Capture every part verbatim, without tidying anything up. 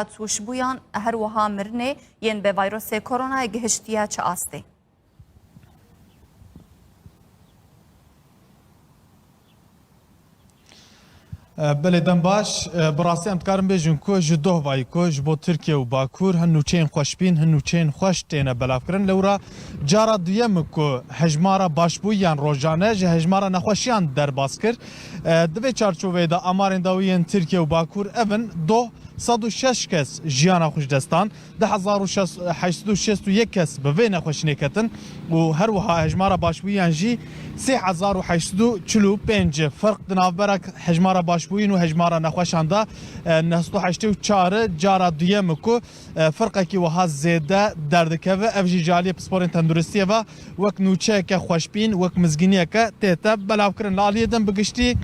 tûşbûyan, her wiha mirinê yên bi vayrosê koronayê gihiştiye çi astê? Belê, dem baş. Bi rastî em dikarin bêjin ku ji doh vayî ku ji bo Tirkiye û Bakur hin nûçeyên xweşbîn, hin nûçeyên xweş têne belavkirin. Lewra cara duyem e ku hejmara başbûyiyan rojane ji hejmara nexweşiyan derbas kir. Di vê çarçoveyê de amarên dawî yên Tirkiye û Bakur ev in: doh sed û şeş kes jiyana xwe ji dest dan, du hezar û heşt sed û şêst û yek kes bi vê nexweşînê ketin û her wiha hejmara başbûyiyan jî sê hezar û heşt sed û çil û pênc e. Ferq di navbera hejmara başbûyîn û hejmara nexweşan de, e, neh sed û heştê û çar e, cara duyem e ku, e, ferqekî wiha zêde derdikeve. Ev jî ji aliyê pisporên tenduristiyê ve wek nûçeyeke xweşbîn, wek mizgîniyeke tête belavkirin. Li aliyê din bi giştî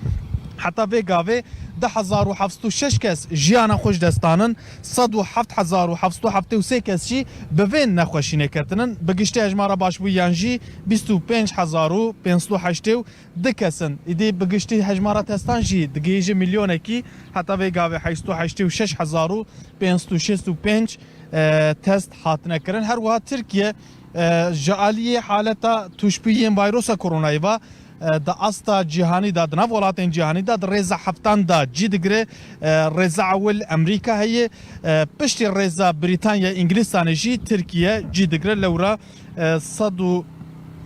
heta vê gavê du hezar û heft sed û şeş kes jiyana xwe ji dest danin, sed û heft hezar û heft sed û heftê û sê kes jî bi vê nexweşînê ketinin. Bi giştî hejmara başbûyiyan jî bîst û pênc hezar û pênc sed û heştê û du kes in. Îdî bi giştî hejmara testan jî digihîje milyonekî, heta vê gavê heşt sed û heştê û şeş hezar û pênc sed û şêst û pênc, e, test hatine kirin. Her wiha Tirkiye, e, ji aliyê haleta tûşbûyiyên vayrosa koronayê ve, e, di asta cîhanî de, di nav welatên cîhanî de di rêza heftan de cî digire. E, rêza ewil Amerîka heye, e, piştî rêza Brîtanya, Îngilîstanê jî Tirkiye cî digire. Lewra, e, sed û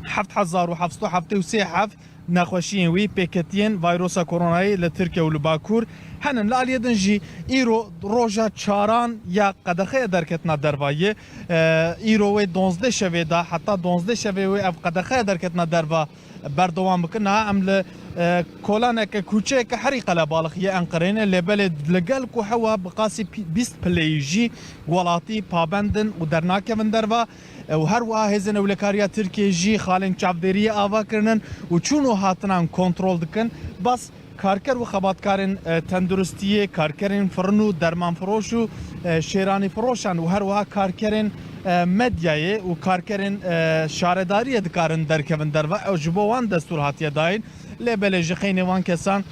heft hezar û heft sed û heftê û sê heb nexweşiyên wî pêketiyên vayrosa koronayê li Tirkiye û li Bakur henin. Li aliyê din jî îro roja çaran ya qedexeya derketina derva ye. E, îro wê donzdeh şevê de, heta donzdeh şevê wê ev qedexeya derketina derva berdewam bikin. Niha em li, e, kolaneke, kûçeyeke herî qelebalix yê Enqereyê ne, lê belê li gel ku hewa bi qasî pî-, bîst pileyî jî welatî pabend in û dernakevin derva. E, û her wiha hêzên ewlekariya Tirkiyê jî xalên çavdêriyê ava kirinin û çûn û hatinan kontrol dikin. Bas karker û xebatkarên, e, tenduristiyê, karkerên firin û dermanfiroş û, e, şêranîfiroşan û her wiha karkerên, e, medyayê û karkerên, e, şaredariyê dikarin derkevin derve. Ew ji bo wan destûr hatiye dayîn. Lê belê ji xeynê wan kesan,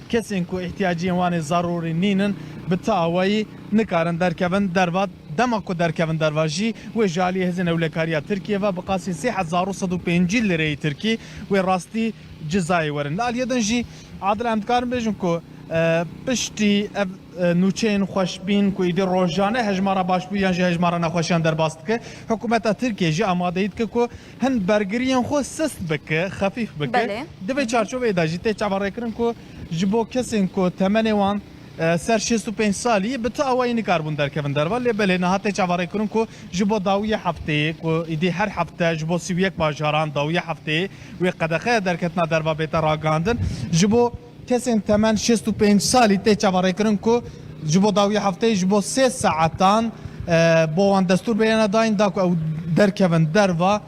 kesên ku îhtiyaciyên wan ê zarûrî nînin, bi ti awayî nikarin derkevin derva. Dema ku derkevin derva jî, wê ji aliyê hêzên ewlekariya Tirkiyê ve bi qasî sê hezar û sed û pêncî lireyê Tirkî wê rastî cizayê werin. Li aliyê din jî, Adil, em dikarin bêjin ku, e, piştî ev, e, nûçeyên xweşbîn ku îdî rojane hejmara başbûyiyan jî hejmara nexweşiyan derbas dike, hikûmeta Tirkiyê jî amadeyî dike ku hin bergiriyên xwe sist bike, xefîf bike. Belê. Di vê çarçoveyê de jî tê çaverêkirin ku ji bo kesên ku temenê wan, e, ser şêst û pênc salî bi tu awayî nikarbûn derkevin derva. Lê belê niha tê çaverêkirin ku ji bo dawiya hefteyê, ku îdî her hefte ji bo sî û yek bajaran dawiya hefteyê wê qedexeya derketina derva bête ragihandin, ji bo kesên temen şêst û pênc salî tê çaverêkirin ku ji bo dawiya hefteyê ji bo sê saetan, e, bo wan destûr bêyene dayîn da ku ew derkevin derva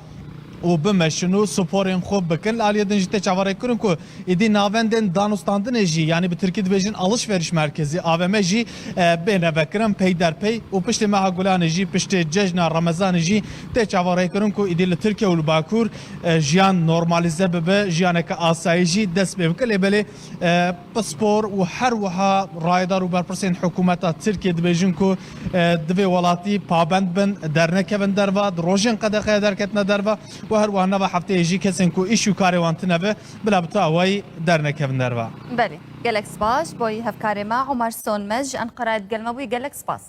û bimeşin û sporên xwe bikin. Li aliyê din jî tê çaverêkirin ku îdî navendên danûstandinê jî, yanî bi tirkî dibêjin alışveriş merkezi, A V M jî, e, bêne vekirin peyderpey û piştê meha Gulanê jî, piştê cejna Remezanê jî tê çaverêkirin ku îdî li Tirkiye û li Bakur, e, jiyan normalîze bibe, jiyaneke asayî jî dest pê bike. Lê belê, e, pispor û her wiha rayedar û berpirsên hikûmeta Tirkiyê dibêjin ku, e, divê welatî pabend bin, dernekevin derva, di rojên qedexeya derketina derva û her wiha nava hefteyê jî kesên ku îş û karê wan tune be, bila bi tu awayî dernekevin derva. Belê. Gelek spas ji bo hevkarê me Omer Sonmez ji Enqerayê digel me bûyî. Gelek spas.